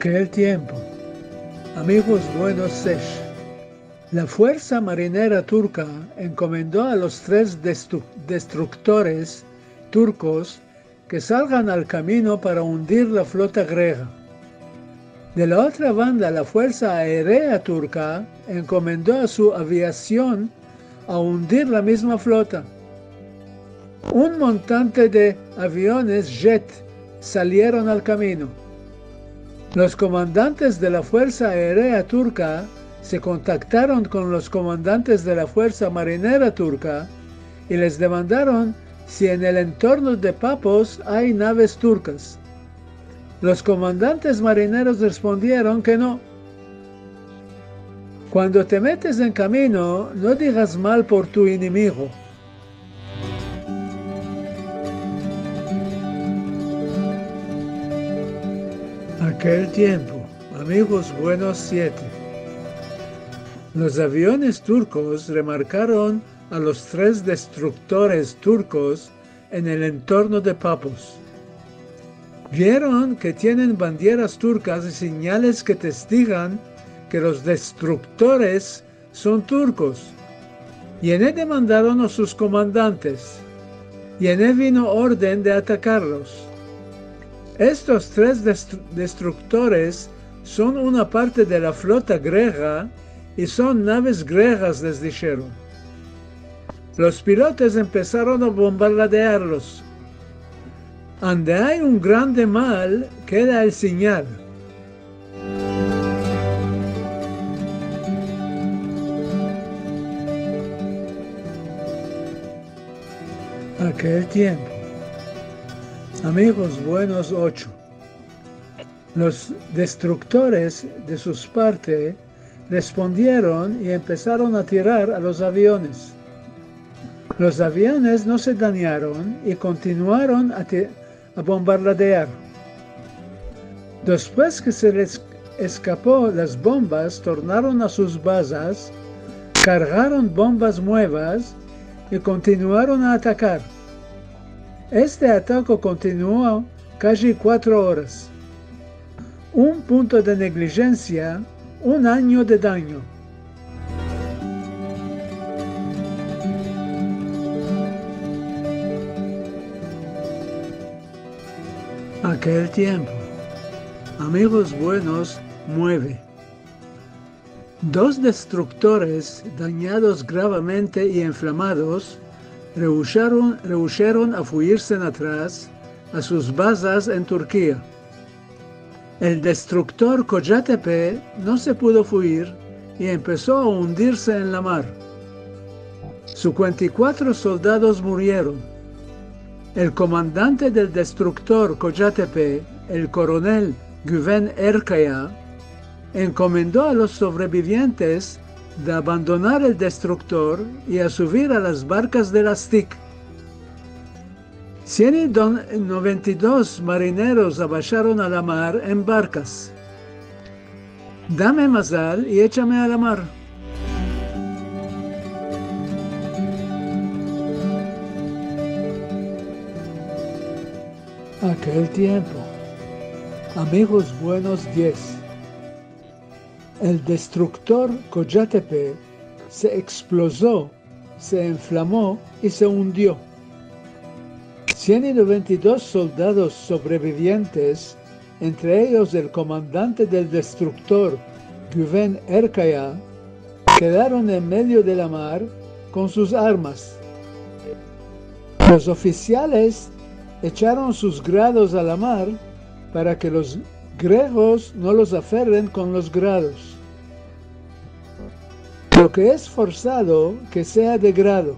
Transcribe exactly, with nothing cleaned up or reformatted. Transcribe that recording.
Akel tiempo, amigos buenos sesh, la fuersa marinera turka enkomendo a los tres destru-, destruktores turkos ke salgan al kamino para undir la flota grega. De la otra banda, la fuersa aerea turka enkomendo a su aviasion a undir la mizma flota. Un montante de aviones jet salieron al kamino. Los komandantes de la fuersa aerea turka se kontaktaron kon los komandantes de la fuersa marinera turka i les demandaron si en el entorno de Papos ay naves turkas. Los komandantes marineros respondieron ke no. Kuando te metes en kamino, no digas mal por tu enemigo. Akel tiempo, amigos buenos siete, los aviones turkos remarkaron a los tres destruktores turkos en el entorno de Papos. Vieron ke tienen bandieras turkas i sinyales ke testigan ke los destruktores son turkos. I ene demandaron a sus komandantes. I ene vino orden de atakarlos. Estos tres destru-, destruktores son una parte de la flota grega i son naves gregas, les disheron. Los pilotos empesaron a bombardearlos. Ande ay un grande mar, keda el sinyal. Akel tiempo, amigos buenos ocho, los destruktores de sus parte respondieron i empesaron a tirar a los aviones. Los aviones no se danyaron i kontinuaron a ti-, a bombardear. Despues ke se les eskapo las bombas, tornaron a sus bazas, kargaron bombas muevas i kontinuaron a atakar. Este atako kontinuo kaji kuatro oras. Un punto de neglijensia, un anyo de danyo. Akel tiempo, amigos buenos mueve. Dos destruktores danyados gravemente i enflamados rehusharon, rehusharon a fuirse atras a sus bazas en Turkia. El destruktor Kocatepe no se pudo fuir i empeso a undirse en la mar. Sinkuenta i kuatro soldados murieron. El komandante del destruktor Kocatepe, el koronel Güven Erkaya, enkomendo a los sovrevivientes de abandonar el destruktor i a suvir a las barkas de Lastik. Sien i don-, noventa i dos marineros abasharon a la mar en barkas. Dame mazal i echame a la mar. Akel tiempo, amigos buenos diez, el destruktor Kocatepe se eksplozo, se enflamo i se undio. Sien i noventa i dos soldados sovrevivientes, entre eyos el komandante del destruktor, Güven Erkaya, kedaron en medio de la mar kon sus armas. Los ofisiales echaron sus grados a la mar para ke los gregos no los aferren kon los grados. Lo ke es forsado ke sea de grado.